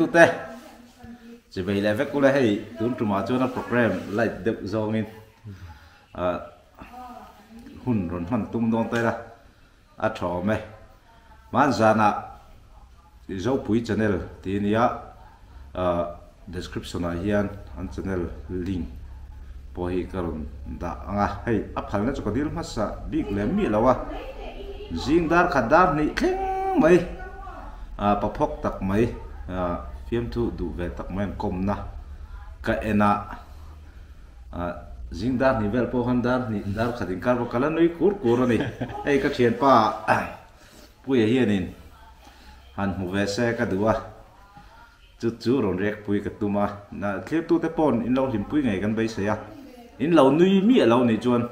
Tute chivei leh vek ula hei tun tumah chuan a program light deuh zawngin ah hun rawn hman tum dawn ta ila a tha awm e. Hmanzanah Zopui channel tih a nia ah description ah hian an channel link pawh hi ka rawn dah ang a, hei a phalna chu ka dil hmasa bik lem miah lo a, zing dar khat dar hnih thleng mai ah paphawk tak mai ah fiamthu duh ve tak mai an kawmna ka en a, ah zing dar hnih vel pawh khan dar hnih dar khat inkar pawh ka la nui kur kur a ni, hei ka thianpa Puia hianin han hmu ve se ka duh a. Chu chu rawn rek pui ka tum a, na thlirtute paw'n in lo hlimpui ngei kan beisei a, in lo nui miah lo nih chuan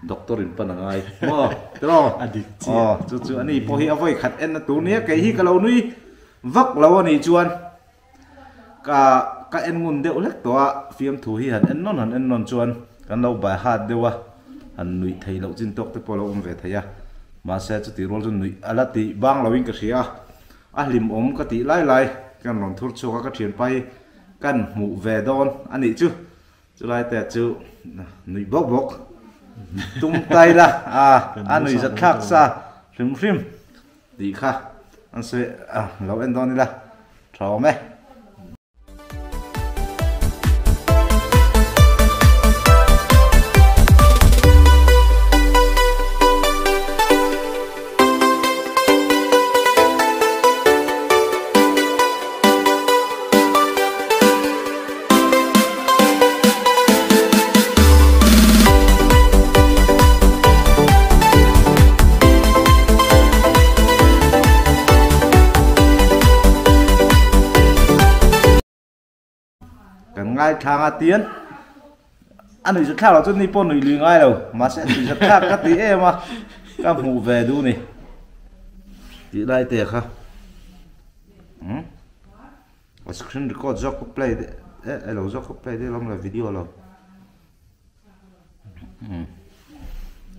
doctor in pan a ngai maw tiraw? A dik chiah. Aw chu chu ani pawh hi a vawi khat en na tur nia kei hi ka lo nui vak lo a nih chuan ka ka en ngun deuh hlek tawh a, fiamthu hi han en nawn han en nawn chuan kan lo bai hat deuh a, han nuih thei loh chin tawk te pawh a lo awm ve thei a, mahse chutih rual chu nuih a la tih bang loin ka hria a. A hlimawm ka tih lai lai kan rawn thur chhuak a, ka thianpa hi kan hmuh ve dawn a nih chu. Chulai te chu nuih bawk bawk tum tai la a, a nuih zat thlak sa hrim hrim tih kha an sawi lo en dawn ila tha awm e. Kan ngaithlang a tian a nuih zat thlak loh chuan ni pawh nuih lui ngai lo mahse a nuih zat thlak ka ti em a ka hmuh ve duh ni tih lai te kha umm a screen record zawk ka play deuh eh elo zawk ka play deuh lawm le video lo umm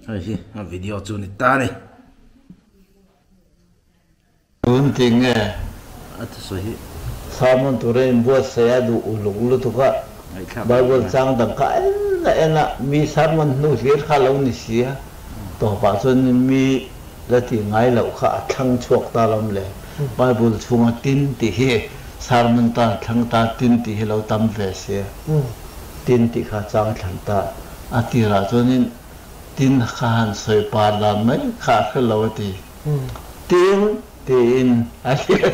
hei hi a video chu ni ta a ni. Tun ti nge? A thusawi hi. Sermon tura inbuatsaih a duh uluk lutuk a, Bible chang dang kha en a en a, mi sermon hnu hlir kha lo ni si a, tawpah chuan mi la tih ngai loh kha a thlang chhuak ta lawm le. Bible chhunga tin tih hi sermon tan a thlang ta, tin tih hi lo tam ve si a, tin tih kha chang thlan ta. A tirah chuanin tin kha han sawi par dan mai kha a hre lo a ti. Tin tiin a hliah.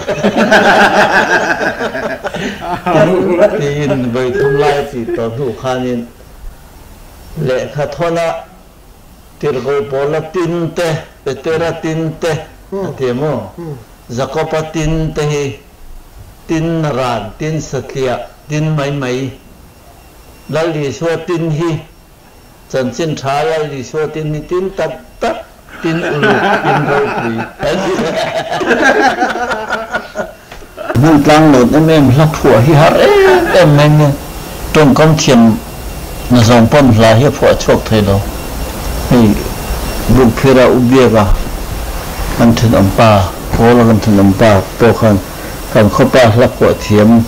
Tin tiin vawi thum lai a tih tawh hnu khanin lehkha thawn a tirhkoh Paula tin te, Petera tin te a ti maw? Jakoba tin te hi tin ran, tin satliah, tin mai mai. Lal Isua tin hi Chanchin tha Lal Isua tin hi tin tak tak, tin uluk, tin ropui a ni. Hmun tlang lawn em em hla phuah hi har em em mai nia, tawngkam thiam na zawng pawn hla hi a phuah chhuak thei lo. Hei Bukphira u biaka kan thenawm pa, Kawla kan thenawm pa pawh khan kan khawpa hla phuah thiam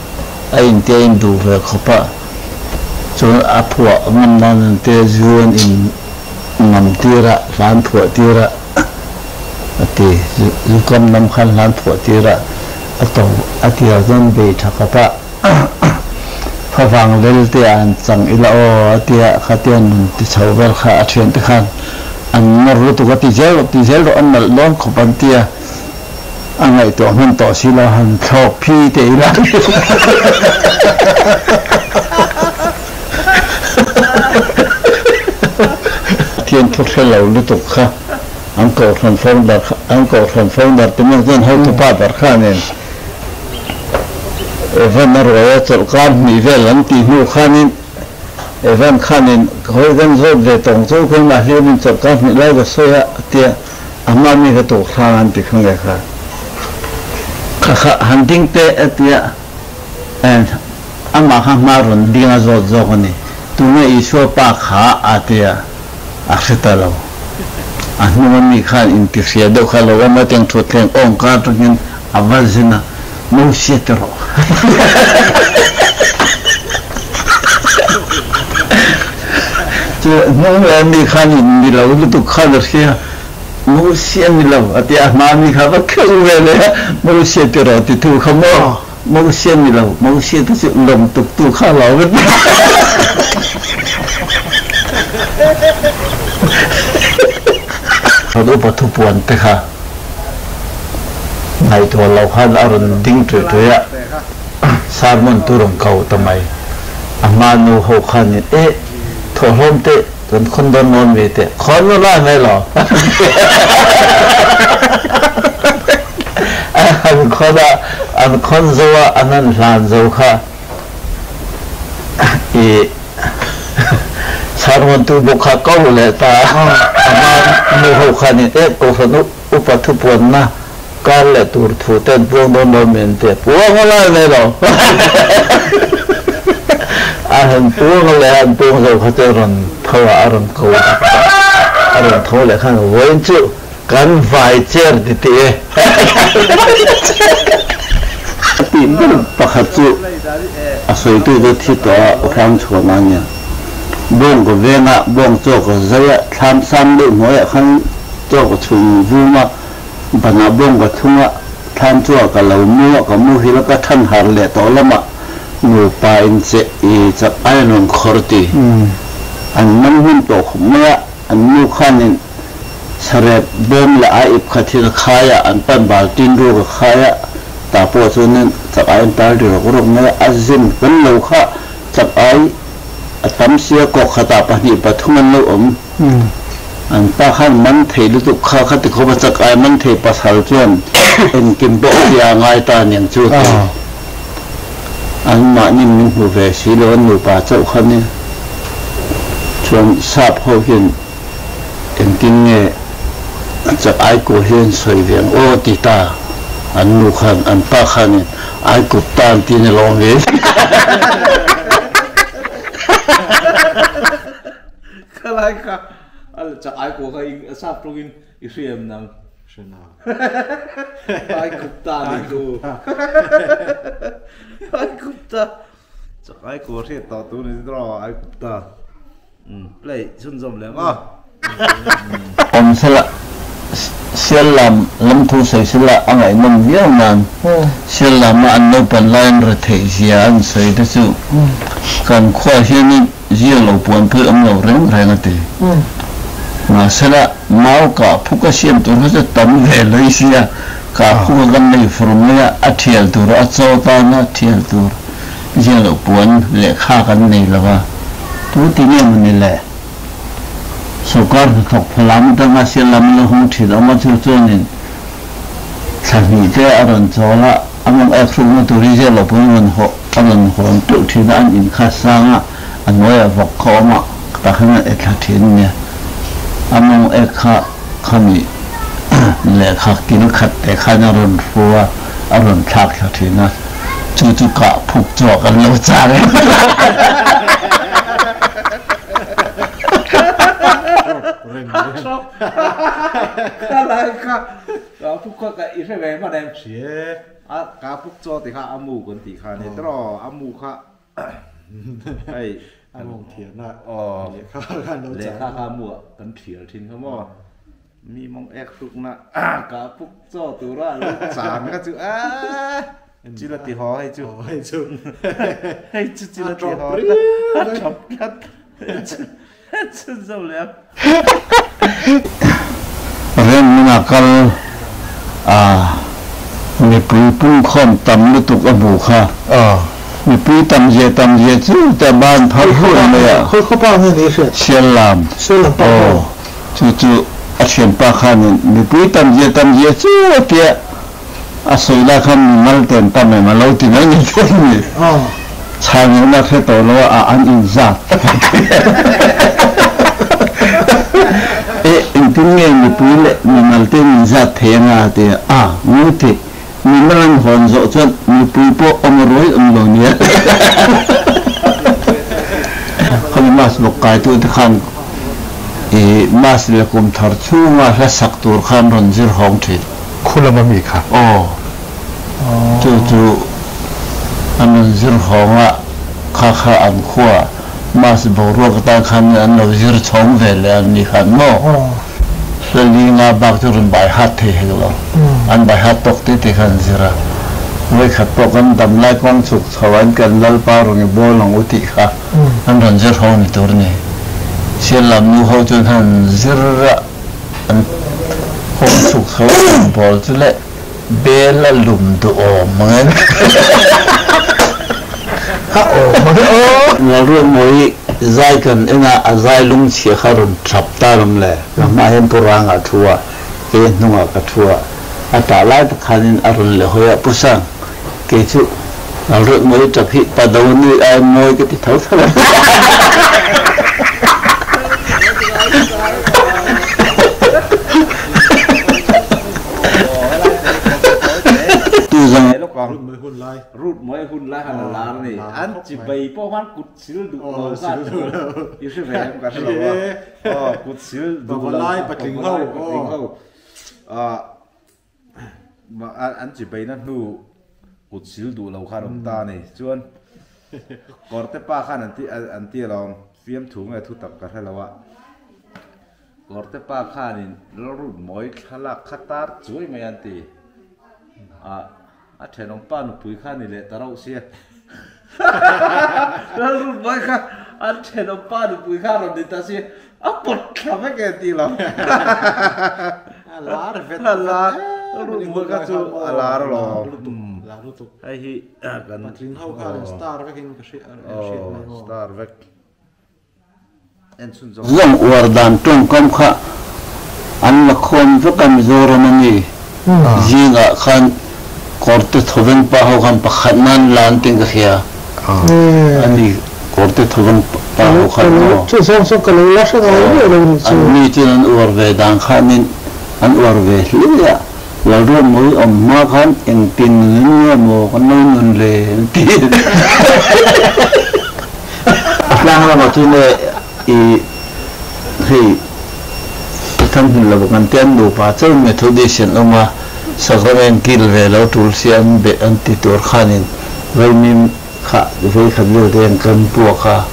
a intia induh ve khawp a. Chuan a phuah ngam nan an te zu an in ngam tir a, hla an phuah tir a a ti. Zu kam lam khan hla an phuah tir a, a to a tir chuan bei tha khawp a, favang lel te ah an chang ila aw a tia khatia nun ti chho vel kha a thian te khan an nawr lutuk a ti zel ti zel rawh an nalh dawn khawp an tia. A ngaihtuah hman tawh si lo han thlawk phi teh ila. Pathian thu hre lo lutuk kha an kohhran founder kha an kohhran founder te meuh chuan hotupa ber kha nen Evan a ruai a chawlhkar hnih vel an tih hnu khanin Evan khanin ka hawi kan zawt ve tawng chu keimah hliamin chawlhkar hnih lai ka sawi a a tia. A hma mi ka tuk thlang an ti kha nge kha kha kha han ding teh a tia and amah kha hma rawn ding a zawt zawk a ni tunge Isua pa kha a tia a hre ta lo a hnung a mi khan inti hria deuh kha lo awm a tiang thutthleng awng kar atangin a va zin a. Mosia ti rawh. Chu hnung leh mi khan in ni lo lutuk khan a hria, Mosia ni lo a ti a, hma mi kha va kheuh ve leh a, Mosia ti rawh ti thu kha maw, Mosia ni lo, Mosia te chu lawm tuk tu kha lo va ti. Kan upa thupuan te kha. Ngaihtuah loh khan a rawn ding ṭuih ṭuih a, sermon tu rawn ko ta mai. A hma nu ho khanin, Eh, thawhlawm teh, kan khawn dawn mawn ve teh, khawn maw lai mai lo? A han khawn a, an khawn zo a, an han hlan zo kha i sermon tu bawk kha ko leh ta a, a hma nu ho khanin, Eh, kohhran u, Upa thupuanna kar leh tur thu ten puang dawn lo min ti a, puang a lai mai lo. A han puang a leh a, an puang zo kha chu a rawn tho a, a rawn ko a, a rawn tho leh khan vawiin chu kan vai chair ti tih e. A tih ber pakhat chu a sawitu chu thi tawh a, Hrang chhuan a nia. Bawng ka veng a, bawng chaw ka zai a, thlam sang deuh hnuaiah khan Chaw ka chhung vum a, banah bawng ka thlung a, thlam chungah ka lo mu a, ka muhil a, ka than har leh tawh lamah nupa in che i chak ai an rawn khawr ti. An man hmun tawh khawp mai a, an nu khanin sarep bawm leh ai ip khat hi ka khai a, an pan bal tin ru ka khai a, tah pawh chuanin chak ai an tal ri rawk rawk mai a, a zin kan lo kha chak ai a tam sia kawk khatah pahnih pathum an lo awm. An pa khan man thei lutuk kha kha ti khawp a chak ai man thei pasal chuan engkim pawh tia ngai ta aniang chu a ti. An mahni min hmu ve si lo an nupa chauh kha nia. Chuan sap ho hian engtin nge chak ai kaw hian sawi ve ang aw ti ta an nu khan an pa khanin ai kut tan tin a lawm ve. Khalai kha a chak ai kaw kha a sap tawngin i hriam nang. Hre na. Ai khup ta ni chu. Ai khup ta. Chak ai kaw hriat tawh tur ni chu ai khup ta. Play chhunzawm leh maw. Awm sela Sial lam lam thu sawi sela a ngaihnawm viau nan Sial lama an naupan lai an retheih zia an sawi te chu kan khuaah hianin zia lo puan phei awm lo reng reng a ti. Mahsela mau kah phuk a siam tur kha chu tam ve lawih sia, kah phuk a kan nei fur mai a, a thial tur a chaw tana thial tur zia lo puan lehkha kan nei lo va, tu ti nge maw ni le? Sorkar hnathawk phalam atanga sial lam lo hung thin awm a chu chuanin thla hnih te a rawn chawl a, a mawng ek hrukna tur hi ziah loh pawhin rawn haw a rawn hawn teuh thin a, an in kha sang a, a hnuaiah vawk kha awm a, tah khan an e thla thin a nia. A mawng ek kha khami lehkha kil khat te khan a rawn hru a, a rawn thlak thla thin a, chu chu kah phuk chawk an lo char em. A mawng thian a lehkha khan lo chang lehkha kha mu ah kan thial thin kha maw mi mawng ek hrukna ka puk chaw tura lo chang kha chu a chil a ti haw hei chu hei chu hei chu chil a ti haw a thap tlat chhun zo leh a. Rem hmunah kal a mipui pungkhawm tam lutuk a hmuh kha. Mipui tam zia tam zia chu te ban phar hluai mai a. Siallam. Aw chu chu a thianpa khanin mipui tam zia tam zia chu a tia a sawi lai khan mi mal ten tam em a lo ti mai ni thei ni. Chhang ngaihna hre tawh lo a an inzat tak a ti. E engtin nge mipui leh mimal te in inzat thei anga a ti a, a ngu ti, mimal an hawn zawh chuan mipui pawh awm a ruai awm lo nia. Khami mass bawk kaitu te khan i mass leh kum thar chhunga hla sak tur khan rawn zir hawng thin. Khu lama mi kha? Aw. Chu chu an rawn zir hawng a, kha kha an khua Mass boruak atan khan an lo zir chhawng ve leh an ni khan maw? Hla li nga bak chu rawn bai hat thei hek lo. An bai hat tawk te te khan an zir a. Vawikhat pawh kan dam lai kawng chhuk chho an kan Lalpa rawn i bawl ang u tih kha an rawn zir ho ni tur a ni. Siallam nu ho chuan han zir a an kawng chhuk chho a rawn bawl chu le. Bel a lum duh awm mang em? A awm mang e aw. Lalruatmawi zai kan en a, a zai lungchhia kha rawn thap ta ram le. Ka hmaah hian Pu Ranga a thu a, kei a hnungah ka thu a. A tah lai tak khanin a rawn leh hawi a, Pu Sang, kei chu Lalruatmawi tap hi pa do nui ai mawi ka ti tho tho a. Rut mai hun lai han a lar a ni. An chibei pawh khan kut sil duh lo kha i hre ve em ka hre lo a. Aw kut sil duh lo patling ho patling ho an chibei na hnu kut sil duh lo khan awm ta a ni. Chuan kawrte pa khan an ti alawm fiamthu nge thu tak ka hre lo a. Kawrte pa khanin Lalrut mawi thlalak kha tar chuai mai an ti. Ah, a thenawm pa nupui kha ni leh ta rauh sia. Lalrut mawi kha an thenawm pa nupui kha rawn ni ta sia, a pawt thla vek e ti lo. A lar vet A lar, Lalrut mawi kha chu a lar alawm. Lar lutuk. Hei hi kan. Patling ho khan star vekin ka hriat mai maw. Star vek. Zawng uar dan tawngkam kha an la khawn vek a Mizoram a mi zingah khan Kawrte Thawveng pa ho khan pakhat nan la an tih ka hria a ni Kawrte Thawveng pa ho khan maw an mi chuan an uar ve dan khanin an uar ve hle a Lalruatmawi awm hma khan engtin nun nge maw kan lo nun le an ti. A tlang lamah chuan e i hei Pathian hmun lo kan tia an nupa chauh Methodist an awm a, Sacrament kil ve lo tul si an be an ti tur khanin Vaimim kha vei khat vel te an kan puak a,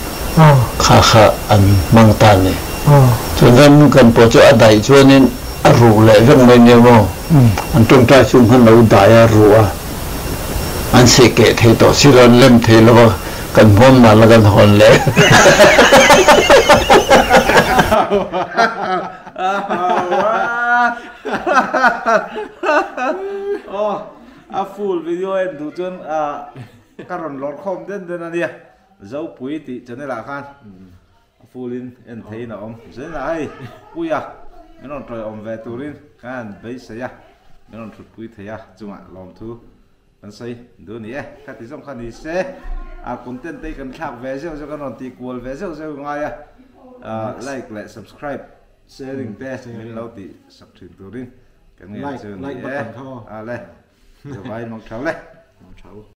kha kha an hmang ta a ni. Chuan Vaimim kan pawh chu a daih chuanin a ruh leh vek mai nia maw, an tawngtai chung khan lo dai a ruh a, an seh keh thei tawh si lo an lem thei lo a. Kan hmuam na la kan hawn le. Oh, a full video en duh chuan ka rawn lawr khawm den den a nia. Zopui tih channel ah khan a full in en theiin a awm. Zainah hei Puia min rawn tawiawm ve turin kan han beisei a, min rawn thutpui thei a chungah lawmthu. Kan sawi duh ni e, kha ti zawng kha ni se, a content te hi kan thlak ve zeuh zeuh kan rawn tih kual ve zeuh zeuh ngai a, like leh subscribe sharing te min lo tih sak thin turin kan ngen chu ni e, a le, zavai mang thau le.